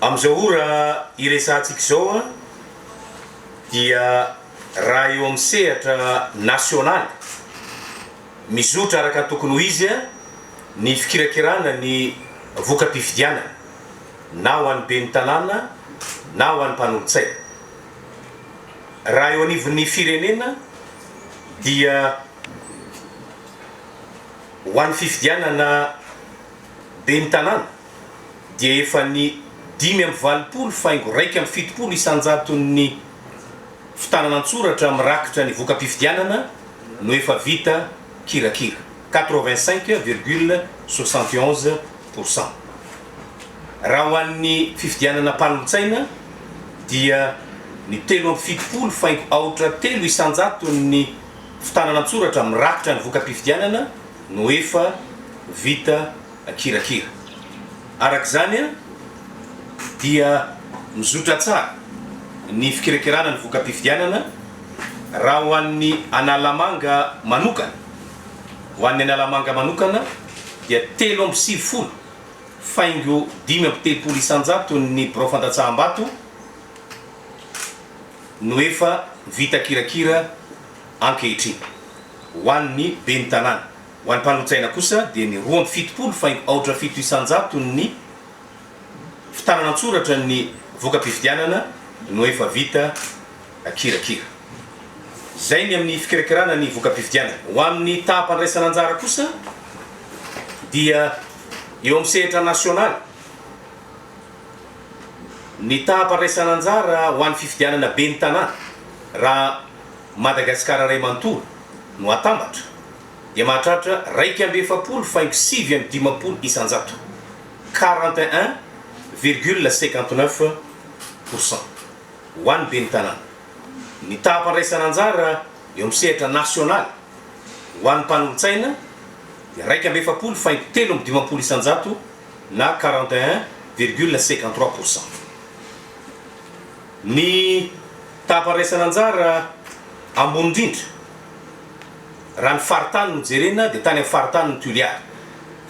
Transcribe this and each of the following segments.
Amin'izao ora iresahantsika izao dia raha eo amin'ny sehatra nasionaly, mizotra araka ny tokony ho izy ny fikirakirana ny voka-pifidianana na ho an'ny ben'ny tanàna na ho an'ny mpanolotsaina. Raha eo anivon'ny firenena dia ho an'ny fifidianana ben'ny tanàna dia efa ny 85.71 isan-jaton'ny fitanana an-tsoratra mirakitra ny voka-pifidianana no efa vita kirakira, 85,71 pourcent. Raha ho an'ny fifidianana mpanolotsaina dia ny 73.03 isan-jaton'ny fitanana an-tsoratra mirakitra ny voka-pifidianana no efa vita kirakira. Araka izany dia mizotra tsara ny fikirakirana ny voka-pifidianana raha ho an'ny Analamanga manokana. Ho an'ny Analamanga manokana dia 93.35 isan-jaton'ny birao fandatsaham-bato no efa vita kirakira ankehitriny. Ho an'ny ben'ny tanàna. Ho an'ny mpanolotsaina kosa dia ny 72.87 isan-jaton'ny fitanana an-tsoratra ny voka-pifidianana no efa vita kirakira. Izay ny amin'ny fikirakirana ny voka-pifidianana. Ho amin'ny taham-pandraisana anjara kosa dia eo amin'ny sehatra nasionaly, ny taham-pandraisana anjara ho an'ny fifidianana ben'ny tanàna raha Madagasikara iray manontolo no atambatra dia mahatratra 41.59%, 41,59 pourcent, ho an'ny ben'ny tanàna. Ny taham-pandraisana anjara eo amin'ny sehatra nasionaly ho an'ny mpanolotsaina dia 41.53% na 41,53 pourcent. Ny taham-pandraisana anjara ambony indrindra raha ny faritany no jerena dia tany amin'ny faritanin'i Toliara,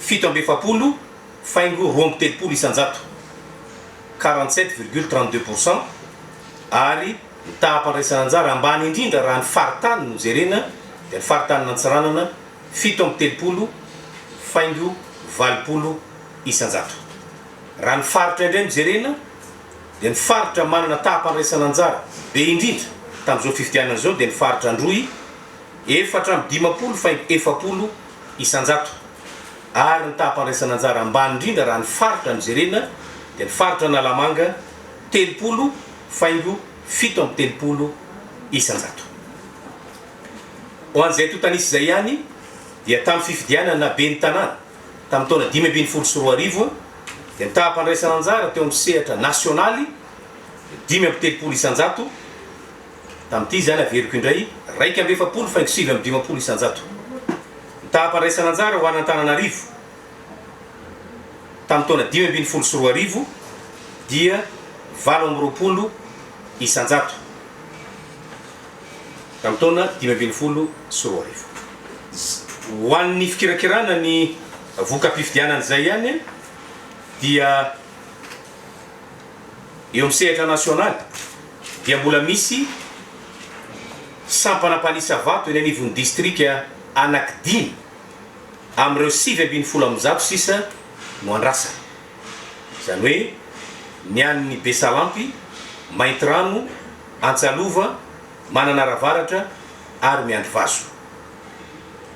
47.32%, 47,32 pourcent, ary ny taham-pandraisana anjara ambany indrindra raha ny faritany no jerena dia ny faritanin'Antsiranana, 37.80%. Raha ny faritra indray no jerena dia ny faritra manana taham-pandraisana anjara be indrindra tamin'izao fifidianana izao dia ny faritra Androy, 54.40%, ary ny taham-pandraisana anjara ambany indrindra raha ny faritra no jerena dia ny faritra Analamanga, 30.37%. Ho an'izay antontan'isa izay ihany dia tamin'ny fifidianana ben'ny tanàna tamin'ny taona 2015 dia ny taham-pandraisana anjara teo amin'ny sehatra nasionaly dia 35%, tamin'ity izany averiko indray, 41.59%. Ny taham-pandraisana anjara ho an'Antananarivo tamin'ny taona 2015 dia 28%. Tamin'ny taona 2015. Ho an'ny fikirakirana ny voka-pifidianana izay ihany dia eo amin'ny sehatra nasionaly dia mbola misy sampana mpanisa vato eny anivon'ny distrika anaky dimy amin'ireo 119 sisa no andrasana. Izany hoe ny an'ny Besalampy, Maintirano, Antsalova, Mananara Avaratra ary Miandrivazo.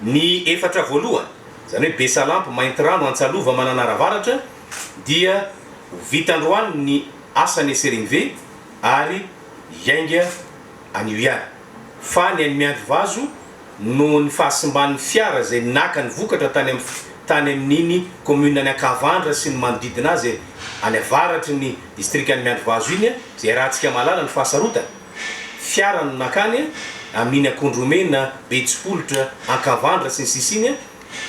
Ny efatra voalohany, izany hoe Besalampy, Maintirano, Antsalova, Mananara Avaratra dia ho vita androany ny asan'ny SRMV ary hiainga anio ihany. Fa ny an'i Miandrivazo noho ny fahasimban'ny fiara izay naka ny vokatra tany amin'ny tany amin'iny commune any Ankavandra sy ny manodidina azy any avaratry ny distrikan'i Miandrivazo iny izay iarahantsika mahalala ny fahasarotany. Fiara no nakany amin'iny Akondromena, Betsipolotra, Ankavandra sy ny sisa iny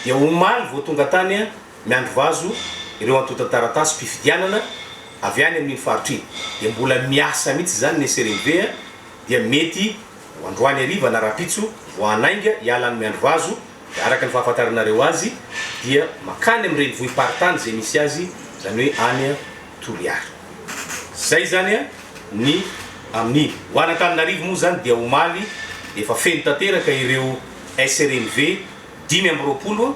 dia omaly vao tonga tany Miandrivazo ireo antontan-taratasim-pifidianana avy any amin'iny faritra iny. Dia mbola miasa mihitsy izany ny SRMV dia mety ho androany hariva na rahampitso vao hanainga hiala any Miandrivazo dia araka ny fahafantaranareo azy dia makany amin'ny renivohi-paritany izay misy azy izany hoe any Toliara. Izay izany ny amin'iny. Ho an'Antananarivo moa izany dia omaly efa feno tanteraka ireo SRMV 25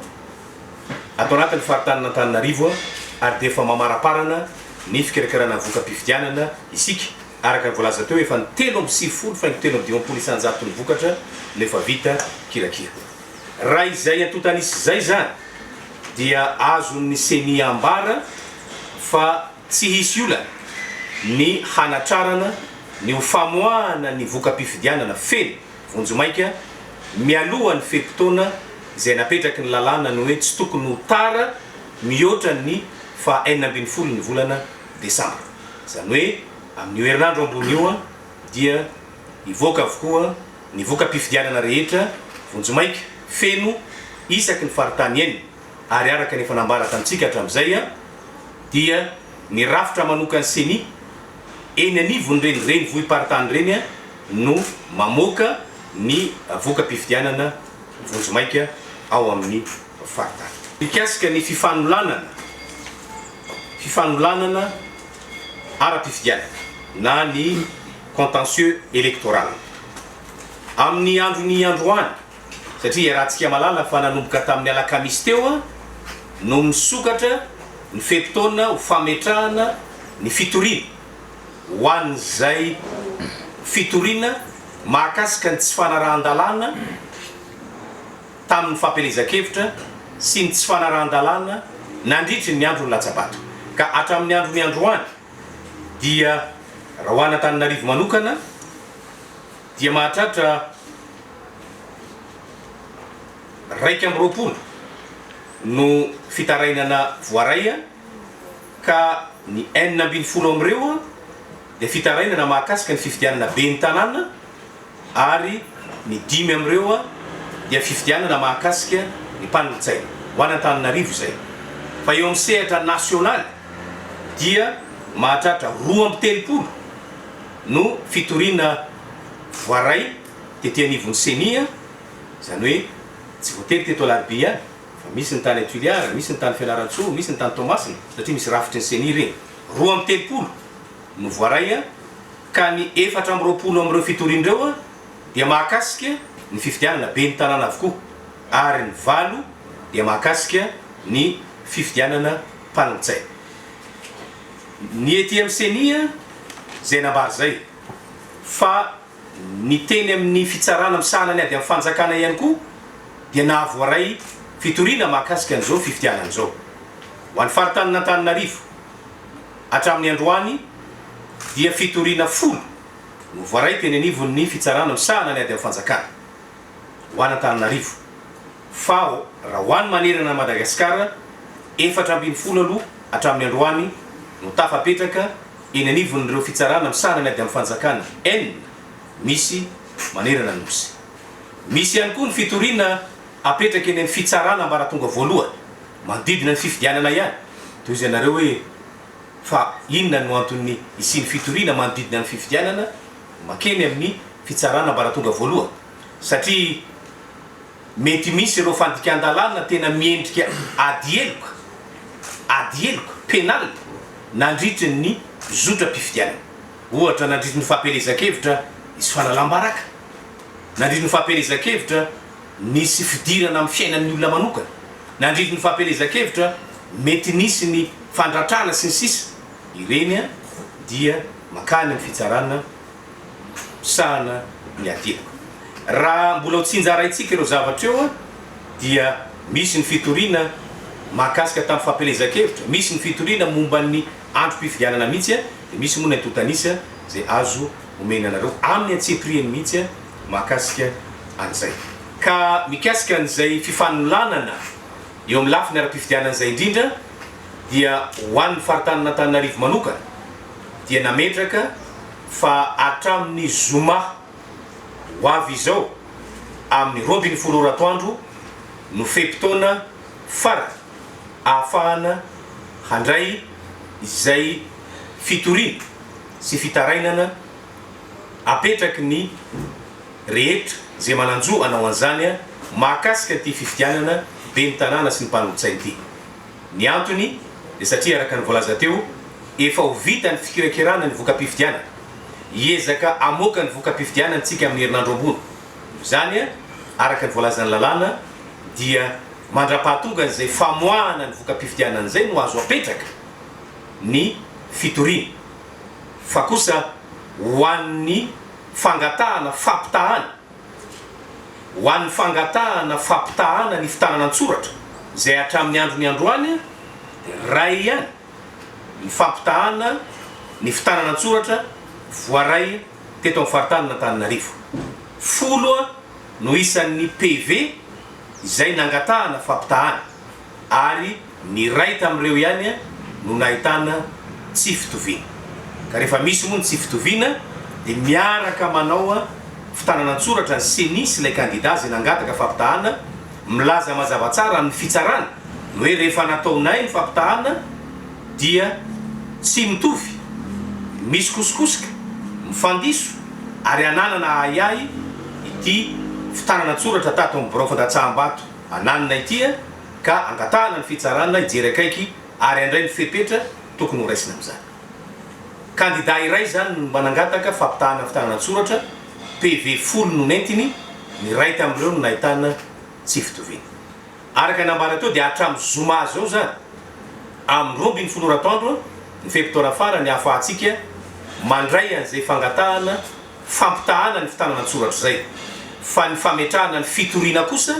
ato anatin'ny faritanin'Antananarivo ary dia efa mamaraparana ny fikarakarana ny voka-pifidianana isika. Araka ny voalaza teo, efa ny 93 faingo 53 isan-jaton'ny vokatra no efa vita kirakira. Raha izay antontan'isa izay izany dia azon'ny Ceni ambara fa tsy hisy olana ny hanatrarana ny ho famoahana ny voka-pifidianana feno vonjimaika mialoha ny fe-potoana izay napetraky ny lalàna ny hoe tsy tokony ho tara mihoatra ny faha 16 ny volana desambra. Izany hoe amin'io herinandro ambony io dia hivoaka avokoa ny voka-pifidianana rehetra vonjimaika feno isaky ny faritany enina ary araka ny efa nambara tamintsika hatramin'izay dia ny rafitra manokan'ny Ceni eny anivon'ireny renivohi-paritany ireny no mamoaka ny voka-pifidianana vonjimaika ao amin'ny faritany. Mikasika ny fifanolanana, fifanolanana ara-pifidianana na ny contentieux électoral amin'ny andron'ny androany satria iarahantsika mahalala fa nanomboka tamin'ny alakamisy teo no misokatra ny fe-potoana ho fametrahana ny fitoriana ho an'izay fitoriana mahakasika ny tsy fanarahan-dalàna tamin'ny fampielezan-kevitra sy ny tsy fanarahan-dalàna nandritry ny andron'ny latsa-bato ka hatramin'ny andron'ny androany dia raha ho an'Antananarivo manokana dia mahatratra 21 no fitarainana voaray ka ny 16 amin'ireo dia fitarainana mahakasika ny fifidianana ben'ny tanàna ary ny dimy amin'ireo dia fifidianana mahakasika ny mpanolotsaina ho an'Antananarivo izay fa eo amin'ny sehatra nasionaly dia mahatratra 32 no fitoriana voaray tety anivon'ny Ceni, izany hoe tsy voatery teto Alarobia ihany fa misy ny tany Toliara, misy ny tany Fianarantsoa, misy ny tany Toamasina satria misy rafitry ny Ceni ireny. 32 no voaray ka ny 24 amin'ireo fitoriana ireo dia mahakasika ny fifidianana ben'ny tanàna avokoa ary ny valo dia mahakasika ny fifidianana mpanolotsaina. Ny ety amin'ny Ceni izay nambara izay fa ny teny amin'ny fitsarana misahana ny ady amin'ny fanjakana ihany koa dia nahavoaray fitoriana mahakasika an'izao fifidianana izao. Ho an'ny faritanin'Antananarivo, hatramin'ny androany dia fitoriana folo no voaray teny anivon'ny fitsarana misahana ny ady amin'ny fanjakana ho an'Antananarivo fa raha ho an'ny manerana an'i Madagasikara, 14 aloha hatramin'ny androany no tafapetraka eny anivon'ireo fitsarana misahana ny ady amin'ny fanjakana enina misy manerana ny Nosy. Misy ihany koa ny fitoriana apetraka eny amin'ny fitsarana ambaratonga voalohany manodidina ny fifidianana ihany. Toy izay nareo hoe fa inona no anton'ny hisian'ny fitoriana manodidina ny fifidianana mankeny amin'ny fitsarana ambaratonga voalohany satria mety misy ireo fandikan-dalàna tena miendrika ady heloka, ady heloka, pénal, nandritry ny zotram-pifidianana. Ohatra nandritry ny fampielezan-kevitra nisy fanalam-baraka, nandritry ny fampielezan-kevitra nisy fidirana amin'ny fiainan'ny olona manokana, nandritry ny fampielezan-kevitra mety nisy ny fandratrana sy ny sisa Ireny dia mankany amin'ny fitsarana misahana ny ady heloka. Raha mbola ho tsinjaraintsika ireo zavatra ireo dia misy ny fitoriana mahakasika tamin'ny fampielezan-kevitra, misy ny fitoriana momba ny androm-pifidianana mihitsy dia misy moa ny antontan'isa izay azo omena anareo amin'ny antsipiriany mihitsy mahakasika an'izay. Ka mikasika an'izay fifanolanana eo amin'ny lafiny ara-pifidianana izay indrindra dia ho an'ny faritanin'Antananarivo manokana dia nametraka fa hatramin'ny zoma ho avy izao amin'ny 12 ora atoandro no fe-potoana farany ahafahana handray izay fitoriana sy fitarainana apetraky ny rehetra izay manan-jo hanao an'izany mahakasika ity fifidianana ben'ny tanàna sy ny mpanolotsaina ity. Ny antony dia satria araka ny voalaza teo efa ho vita ny fikirakirana ny voka-pifidianana. Hiezaka hamoaka ny voka-pifidianana isika amin'ny herinandro ambony. Noho izany, araka ny voalazan'ny lalàna dia mandra-pahatongan'izay famoahana ny voka-pifidianana izay no azo apetraka ny fitoriana. Fa kosa ho an'ny fangatahana fampitahana, ho an'ny fangatahana fampitahana ny fitanana an-tsoratra izay hatramin'ny andron'ny androany dia iray ihany ny fampitahana ny fitanana an-tsoratra voaray teto amin'ny faritanin'Antananarivo. Folo no isan'ny PV izay nangatahana fampitahana ary ny iray tamin'ireo ihany no nahitana tsy fitoviana. Ka rehefa misy moa ny tsy fitoviana dia miaraka manao fitanana an-tsoratra ny ceni sy ilay kandida izay nangataka fampitahana, milaza mazava tsara amin'ny fitsarana ny hoe rehefa nataonay ny fampitahana dia tsy mitovy, misy kosokosoka, mifandiso ary ananana ahiahy ity fitanana an-tsoratra tato amin'ny birao fandatsaham-bato ananina ity ka angatahana ny fitsarana hijery akaiky ary handray ny fepetra tokony ho raisina amin'izany. Kandida iray izany no mba nangataka fampitahana fitanana an-tsoratra, PV folo no nentiny, ny iray tamin'ireo no nahitana tsy fitoviana. Araka ny nambara teo dia hatramin'ny zoma izao izany, amin'ny 12 ora atoandro ny fe-potoana farany ahafahantsika mandray an'izay fangatahana fampitahana ny fitanana an-tsoratra izay, fa ny fametrahana ny fitoriana kosa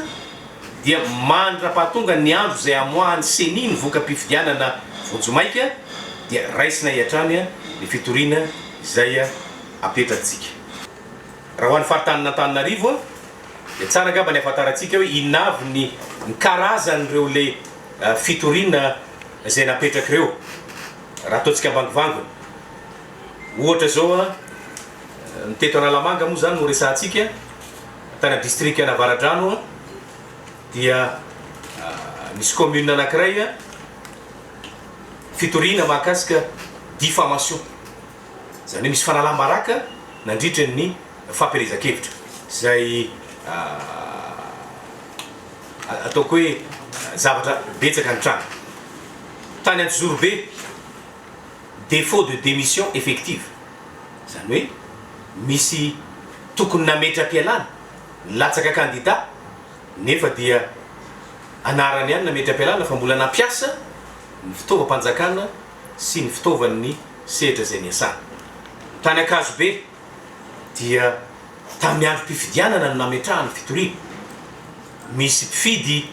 dia mandra-pahatonga ny andro izay hamoahan'ny Ceni ny voka-pifidianana vonjimaika dia raisinay hatrany ny fitoriana izay apetratsika. Raha ho an'ny faritanin'Antananarivo dia tsara angamba ny hahafantarantsika hoe inona avy ny ny karazan'ireo le fitoriana izay napetraka ireo raha ataontsika ambangovangony. Ohatra izao ny teto Analamanga moa izany no resahantsika, tany amin'ny distrikan'Avaradrano dia nisy commune anankiray fitoriana mahakasika diffamation, izany hoe misy fanalam-baraka nandritra ny fampielezan-kevitra izay ataoko hoe zavatra betsaka nitranga. Tany Antsozorobe. Défaut de démission effective, izany hoe misy tokony nametra-pialana, nilatsaka kandida nefa dia anarany ihany nametra-pialana fa mbola nampiasa ny fitaovam-panjakana sy ny fitaovan'ny sehatra izay niasana. Tany Ankazobe dia tamin'ny androm-pifidianana no nametrahany fitoriana. Misy mpifidy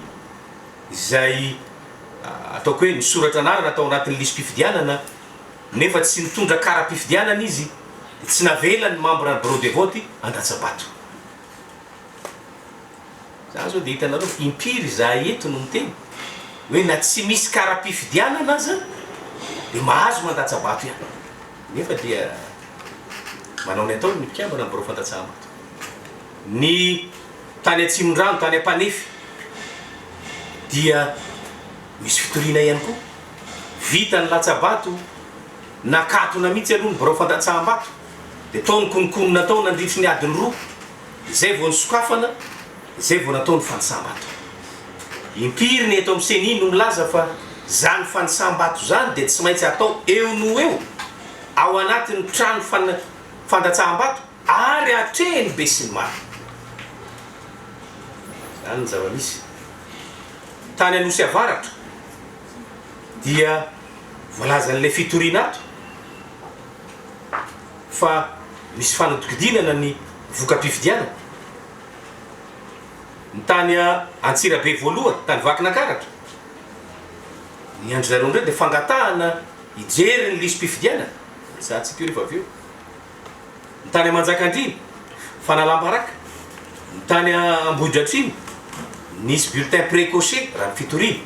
izay ataoko hoe nisoratra anarana tao anatin'ny lisi-pifidianana nefa tsy nitondra kara-pifidianana izy dia tsy navela ny membre ny bureau de vote handatsa-bato. Za zao dia hitanareo fa impiry izahay eto no miteny hoe na tsy misy kara-pifidianana aza dia mahazo mandatsa-bato ihany nefa dia manao ny ataony ny mpikambana ny birao fandatsaham-bato. Ny tany Atsimondrano, tany Ampanefy dia misy fitoriana ihany koa. Vita ny latsa-bato, nakatona mihitsy aloha ny birao fandatsaham-bato, dia tao ny kononkonona tao nandritry ny adiny roa, izay vao nisokafana, izay vao natao ny fanisam-bato. Impiry ny eto amin'ny Ceni no milaza fa izany fanisam-bato izany dia tsy maintsy atao eo noho eo ao anatin'ny trano fandatsaham-bato? Ary atrehin'ny besinimaro. Izany ny zava-misy. Tany Anosy Avaratra dia voalazan'ilay fitoriana ato fa misy fanodikodinana ny voka-pifidianana. Ny tany Antsirabe voalohany, tany Vakinankaratra, ny an-dry zareo indray dia fangatahana hijery ny lisi-pifidianana. Resahantsika io rehefa avy eo. Ny tany Manjakandriana, fanalam-baraka. Ny tany Ambohidratrimo, nisy bulletin précoché raha ny fitoriana,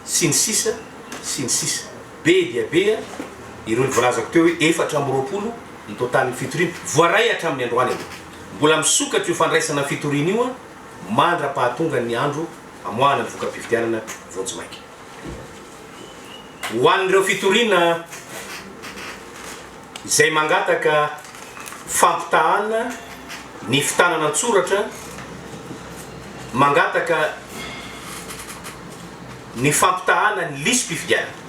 sy ny sisa sy ny sisa. Be dia be ireo ny voalazako teo hoe 24 ny totalin'ny fitoriana voaray hatramin'ny androany aloha. Mbola misokatra io fandraisana fitoriana io mandra-pahatonga ny andro hamoahana ny voka-pifidianana vonjimaika. Ho an'ireo fitoriana izay mangataka fampitahana ny fitanana an-tsoratra, mangataka ny fampitahana ny lisi-pifidianana.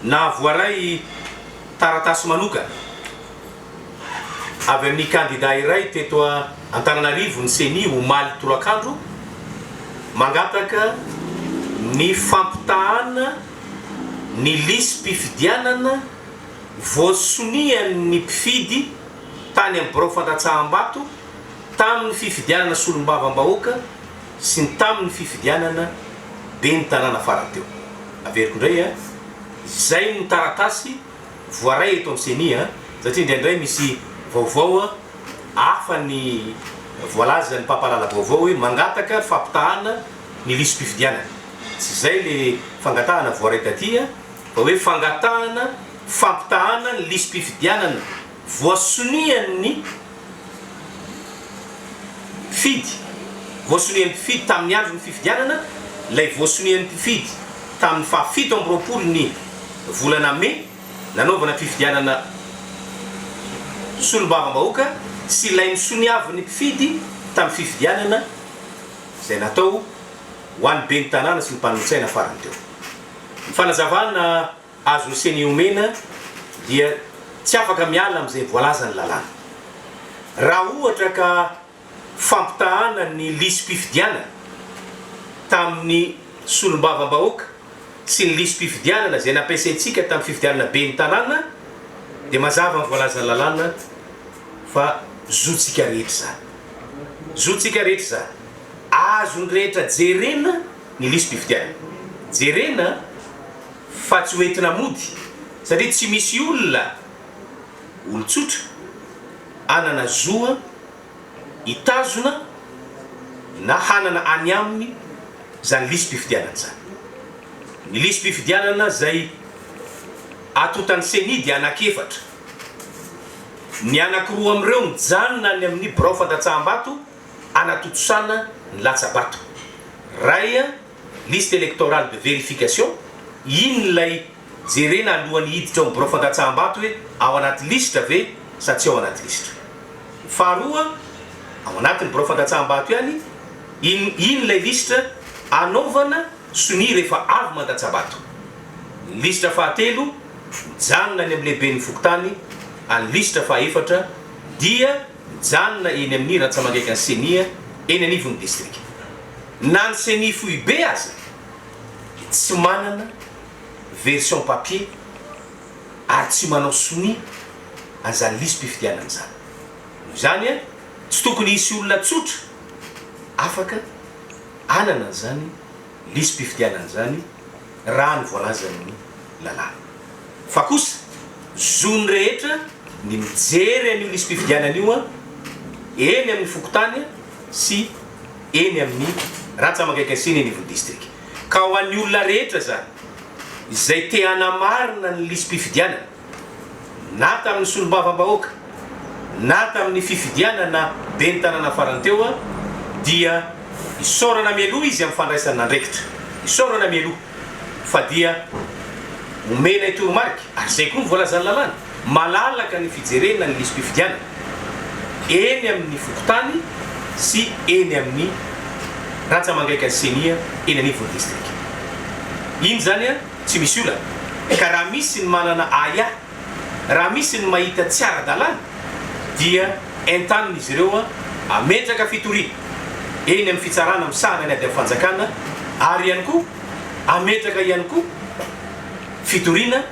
Nahavoaray taratasy manokana avy amin'ny kandida iray teto Antananarivo ny Ceni omaly tolakandro, mangataka ny fampitahana ny lisi-pifidianana voasonian'ny mpifidy tany amin'ny birao fandatsaham-bato tamin'ny fifidianana solombavambahoaka sy ny tamin'ny fifidianana ben'ny tanàna farany teo. Averiko indray a, izay no taratasy voaray eto amin'ny Ceni a, satria indraindray misy vaovao hafa ny voalazan'ny mpampahalala vaovao hoe mangataka fampitahana ny lisi-pifidianana. Tsy izay le fangatahana voaray taty a, fa hoe fangatahana fampitahana ny lisi-pifidianana voasonian'ny mpifidy, voasonian'ny mpifidy tamin'ny andron'ny fifidianana, ilay voasonian'ny mpifidy tamin'ny faha 27 ny volana mey nanaovana fifidianana solombavambahoaka sy ilay nosoniavin'ny mpifidy tamin'ny fifidianana izay natao ho an'ny ben'ny tanàna sy ny mpanolotsaina farany teo. Ny fanazavana azon'ny Ceni omena dia tsy afaka miala amin'izay voalazan'ny lalàna. Raha ohatra ka fampitahana ny lisi-pifidianana tamin'ny solombavambahoaka sy ny lisi-pifidianana izay nampiasaintsika tamin'ny fifidianana ben'ny tanàna dia mazava ny voalazan'ny lalàna fa zontsika rehetra izany. Zontsika rehetra izany. Azon'ny rehetra jerena ny lisi-pifidianana. Jerena fa tsy ho entina mody satria tsy misy olona olon-tsotra hanana zo hitazona na hanana any aminy izany lisi-pifidianana izany. Ny lisi-pifidianana izay atontan'ny Ceni dia anankiefatra. Ny anankiroa amin'ireo mijanona any amin'ny birao fandatsaham-bato hanatontosana ny latsa-bato. Iray liste électorale de vérification, iny ilay jerena alohan'ny hiditra ao amin'ny birao fandatsaham-bato hoe ao anaty lisitra ve sa tsy ao anaty lisitra. Ny faharoa, ao anatin'ny birao fandatsaham-bato ihany, iny iny ilay lisitra anaovana sonia rehefa avy mandatsa-bato. Ny lisitra fahatelo, mijanona any amin'ny lehiben'ny fokontany, ary ny lisitra fahaefatra dia mijanona eny amin'ny rantsamangaikan'ny Ceni eny anivon'ny distrika. Na ny Ceni foibe aza dia tsy manana version papier ary tsy manao sonia an'izany lisi-pifidianana izany. Noho izany, tsy tokony hisy olona tsotra afaka hanana an'izany lisi-pifidianana izany raha ny voalazan'ny lalàna. Fa kosa, zon'ny rehetra ny mijery an'io lisi-pifidianana io eny amin'ny fokontany sy eny amin'ny rantsamangaikan'ny sy eny anivon'ny distrika. Ka ho an'ny olona rehetra izany izay te hanamarina ny lisi-pifidianana na tamin'ny solombavambahoaka na tamin'ny fifidianana ben'ny tanàna farany teo dia isaorana mialoha izy amin'ny fandraisana andraikitra. Isaorana mialoha fa dia omenay toromarika ary izay koa no voalazan'ny lalàna, malalaka ny fijerena ny lisi-pifidianana eny amin'ny fokontany sy eny amin'ny rantsamangaikan'ny Ceni eny anivon'ny distrika. Iny izany tsy misy olana ka raha misy ny manana ahiahy, raha misy ny mahita tsy ara-dalàna dia entanina izy ireo hametraka fitoriana eny amin'ny fitsarana misahana ny ady amin'ny fanjakana ary ihany koa hametraka ihany koa fitoriana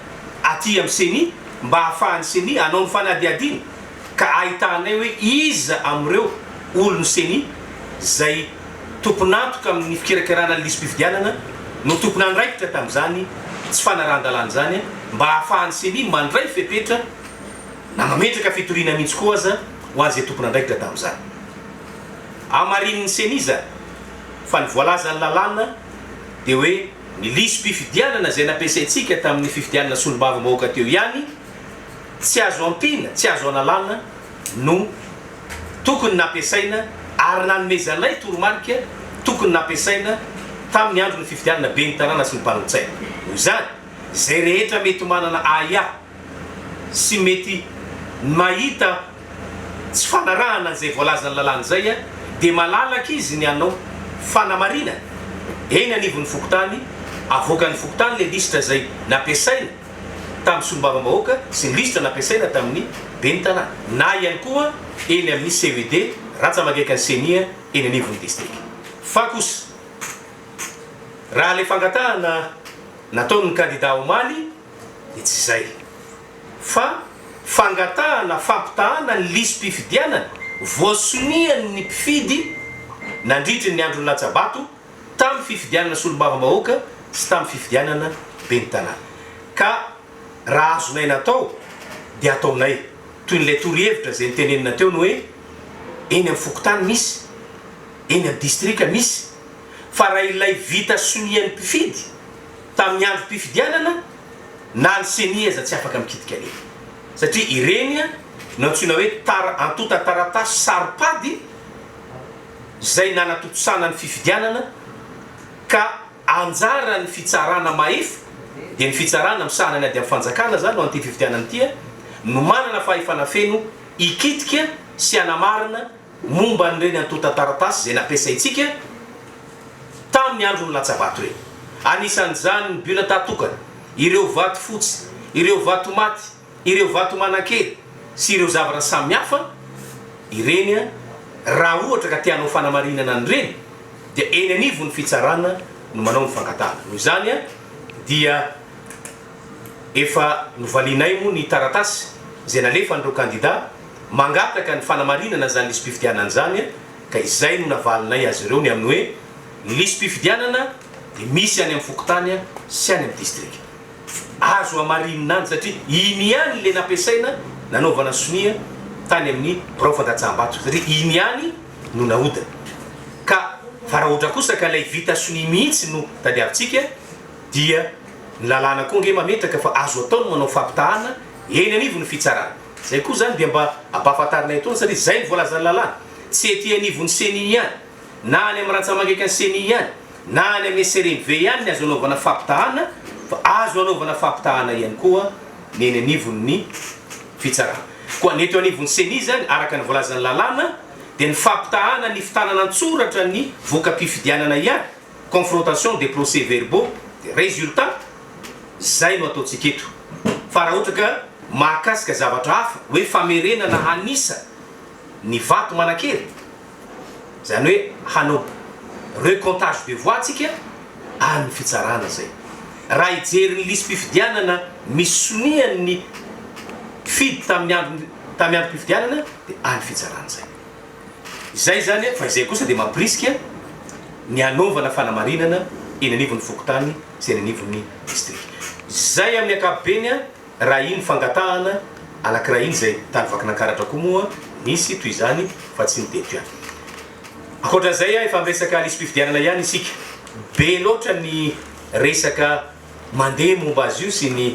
aty amin'ny Ceni mba hahafahan'ny Ceni hanao ny fanadihadiana ka ahitanay hoe iza amin'ireo olon'ny Ceni izay tompon'antoka amin'ny fikirakirana ny lisi-pifidianana no tompon'andraikitra tamin'izany tsy fanarahan-dalàna izany mba hahafahan'ny Ceni mandray fepetra na mametraka fitoriana mihitsy koa aza ho an'izay tompon'andraikitra tamin'izany. Hamarinin'ny Ceni izany fa ny voalazan'ny lalàna dia hoe ny lisi-pifidianana izay nampiasaintsika tamin'ny fifidianana solombavambahoaka teo ihany tsy azo ampiana, tsy azo analana no tokony nampiasaina ary nanomezanay toromarika tokony nampiasaina tamin'ny andron'ny fifidianana ben'ny tanàna sy ny mpanolotsaina. Noho izany, izay rehetra mety manana ahiahy sy mety mahita tsy fanarahana an'izay voalazan'ny lalàna izay dia malalaka izy ny hanao fanamarinana eny anivon'ny fokontany, avoakan'ny fokontany ilay lisitra izay nampiasaina. tamin'ny solombavambahoaka sy ny lisitra nampiasaina tamin'ny ben'ny tanàna, na ihany koa eny amin'ny CED rantsamangaikan'ny Ceni eny anivon'ny distrika. Fa kosa, raha ilay fangatahana nataon'ny kandida omaly dia tsy izay, fa fangatahana fampitahana ny lisi-pifidianana voasonian'ny mpifidy nandritry ny andron'ny latsa-bato tamin'ny fifidianana solombavambahoaka sy tamin'ny fifidianana ben'ny tanàna. Ka raha azonay natao dia ataonay toy n'ilay torohevitra izay notenenina teo ny hoe eny amin'ny fokontany misy, eny amin'ny distrika misy, fa raha ilay vita sonian'ny mpifidy tamin'ny androm-pifidianana na ny ceni aza tsy afaka mikitika an'iny satria ireny no antsoina hoe tara antontan-taratasy saro-pady izay nanatontosana ny fifidianana ka anjaran'ny fitsarana mahefa dia ny fitsarana misahana ny ady amin'ny fanjakana izany ho an'ity fifidianana ity no manana fahefana feno hikitika sy hanamarina momba an'ireny antontan-taratasy izay nampiasaintsika tamin'ny andron'ny latsa-bato ireny. Anisan'izany ny bulletin tokana, ireo vato fotsy, ireo vato maty, ireo vato manan-kery sy ireo zavatra samihafa ireny. Raha ohatra ka te hanao fanamarinana an'ireny dia eny anivon'ny fitsarana no manao ny fangatahana. Noho izany dia efa novalianay moa ny taratasy izay nalefan'ireo kandida mangataka ny fanamarinana izany lisi-pifidianana izany ka izay no navalinay azy ireo ny amin'ny hoe ny lisi-pifidianana dia misy any amin'ny fokontany sy any amin'ny distrika. Azo hamarinina any satria iny ihany ilay nampiasaina nanaovana sonia tany amin'ny birao fandatsaham-bato satria iny ihany no nahodina. Ka fa raha ohatra kosa ka ilay vita sonia mihitsy no tadiavintsika dia ny lalàna koa ange mametraka fa azo atao ny manao fampitahana eny anivon'ny fitsarana. Izay koa izany dia mba ampahafantarinay etoana satria izay no voalazan'ny lalàna. Tsy ety anivon'ny ceni ihany na any amin'ny rantsamangaikan'ny ceni ihany na any amin'ny SRMV ihany ny azo anaovana fampitahana fa azo anaovana fampitahana ihany koa ny eny anivon'ny fitsarana. Koa ny eto anivon'ny ceni izany araka ny voalazan'ny lalàna dia ny fampitahana ny fitanana an-tsoratra ny voka-pifidianana ihany, confrontation des procès verbaux des résultats, izay no ataontsika eto. Fa raha ohatra ka mahakasika zavatra hafa hoe famerenana hanisa ny vato manan-kery, Izany hoe hanao recomptage de voix tsika any fitsarana zay. Raha hijery ny lisi-pifidianana misy sonian'ny mpifidy tamin'ny andro tamin'ny androm-pifidianana dia any fitsarana zay. Izay izany fa izay kosa dia mampirisika ny hanaovana fanamarinana eny anivon'ny fokontany sy eny anivon'ny distrika. Izay amin'ny ankapobeny Raha iny fangatahana anankiray iny izay tany Vakinankaratra koa moa nisy toy izany fa tsy ny teto ihany. Ankoatra an'izay efa miresaka lisi-pifidianana ihany isika. Be loatra ny resaka mandeha momba azy io sy ny.